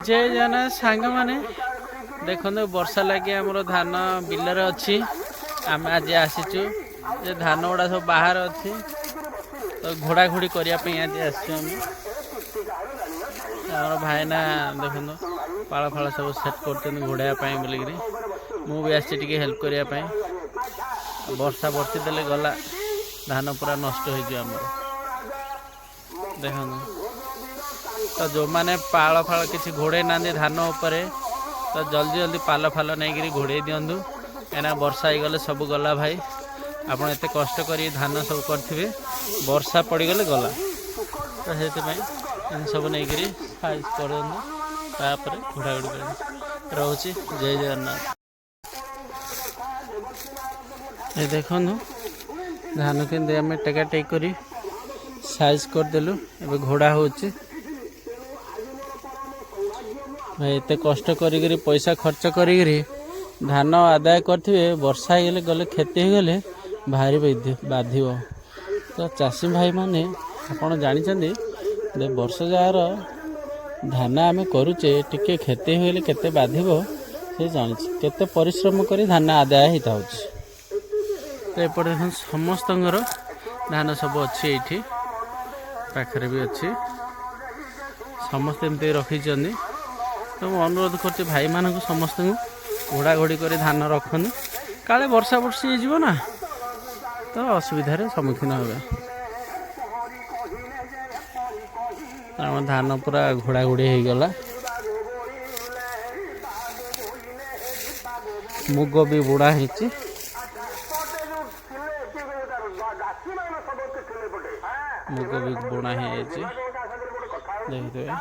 ଜୟ ଜଗନ୍ନାଥ ସାଙ୍ଗମାନେ। ଦେଖନ୍ତୁ, ବର୍ଷା ଲାଗି ଆମର ଧାନ ବିଲରେ ଅଛି। ଆମେ ଆଜି ଆସିଛୁ ଯେ ଧାନ ଗୁଡ଼ା ସବୁ ବାହାରେ ଅଛି, ତ ଘୋଡ଼ା ଘୋଡ଼ି କରିବା ପାଇଁ ଆଜି ଆସିଛୁ ଆମେ। ଆମର ଭାଇନା ଦେଖନ୍ତୁ, ପାଳ ଫାଳ ସବୁ ସେଟ୍ କରୁଛନ୍ତି ଘୋଡ଼ାଇବା ପାଇଁ ବୋଲିକିରି। ମୁଁ ବି ଆସିଛି ଟିକେ ହେଲ୍ପ କରିବା ପାଇଁ। ବର୍ଷା ବର୍ଷି ଦେଲେ ଗଲା, ଧାନ ପୁରା ନଷ୍ଟ ହେଇଯିବ ଆମର। ଦେଖନ୍ତୁ ତ, ଯେଉଁମାନେ ପାଳ ଫାଳ କିଛି ଘୋଡ଼େଇ ନାହାନ୍ତି ଧାନ ଉପରେ, ତ ଜଲ୍ଦି ଜଲ୍ଦି ପାଲ ଫାଲ ନେଇକିରି ଘୋଡ଼େଇ ଦିଅନ୍ତୁ, କାହିଁକିନା ବର୍ଷା ହେଇଗଲେ ସବୁ ଗଲା ଭାଇ। ଆପଣ ଏତେ କଷ୍ଟ କରି ଧାନ ସବୁ କରିଥିବେ, ବର୍ଷା ପଡ଼ିଗଲେ ଗଲା। ତ ସେଥିପାଇଁ ଏମିତି ସବୁ ନେଇକିରି ସାଇଜ୍ କରନ୍ତୁ, ତାପରେ ଘୋଡ଼ାଘୋଡ଼ି କରନ୍ତୁ। ରହୁଛି, ଜୟ ଜଗନ୍ନାଥ। ଏ ଦେଖନ୍ତୁ, ଧାନ କେମିତି ଆମେ ଟେକା ଟେକି କରି ସାଇଜ୍ କରିଦେଲୁ, ଏବେ ଘୋଡ଼ା ହେଉଛି। ଭାଇ, ଏତେ କଷ୍ଟ କରିକିରି, ପଇସା ଖର୍ଚ୍ଚ କରିକିରି ଧାନ ଆଦାୟ କରିଥିବେ, ବର୍ଷା ହେଇଗଲେ ଗଲେ, କ୍ଷତି ହେଇଗଲେ ଭାରି ବାଧିବ। ତ ଚାଷୀ ଭାଇମାନେ, ଆପଣ ଜାଣିଛନ୍ତି ଯେ ବର୍ଷ ଯାହାର ଧାନ ଆମେ କରୁଛେ, ଟିକେ କ୍ଷତି ହେଇଗଲେ କେତେ ବାଧିବ ସେ ଜାଣିଛି, କେତେ ପରିଶ୍ରମ କରି ଧାନ ଆଦାୟ ହେଇଥାଉଛି। ତ ଏପଟେ ଦେଖନ୍ତୁ, ସମସ୍ତଙ୍କର ଧାନ ସବୁ ଅଛି, ଏଇଠି ପାଖରେ ବି ଅଛି। ସମସ୍ତେ ଏମିତି ରଖିଛନ୍ତି। ତ ମୁଁ ଅନୁରୋଧ କରୁଛି ଭାଇମାନଙ୍କୁ ସମସ୍ତଙ୍କୁ, ଘୋଡ଼ାଘୋଡ଼ି କରି ଧାନ ରଖନ୍ତୁ। କାଳେ ବର୍ଷା ବର୍ଷି ହେଇଯିବ ନା, ତ ଅସୁବିଧାରେ ସମ୍ମୁଖୀନ ହେବେ। ଆମ ଧାନ ପୁରା ଘୋଡ଼ାଘୋଡ଼ି ହେଇଗଲା। ମୁଗ ବି ବୁଣା ହେଇଛି। ମୁଗ ବି ବୁଣା ହେଇଯାଇଛି, ଦେଖିଥିବେ।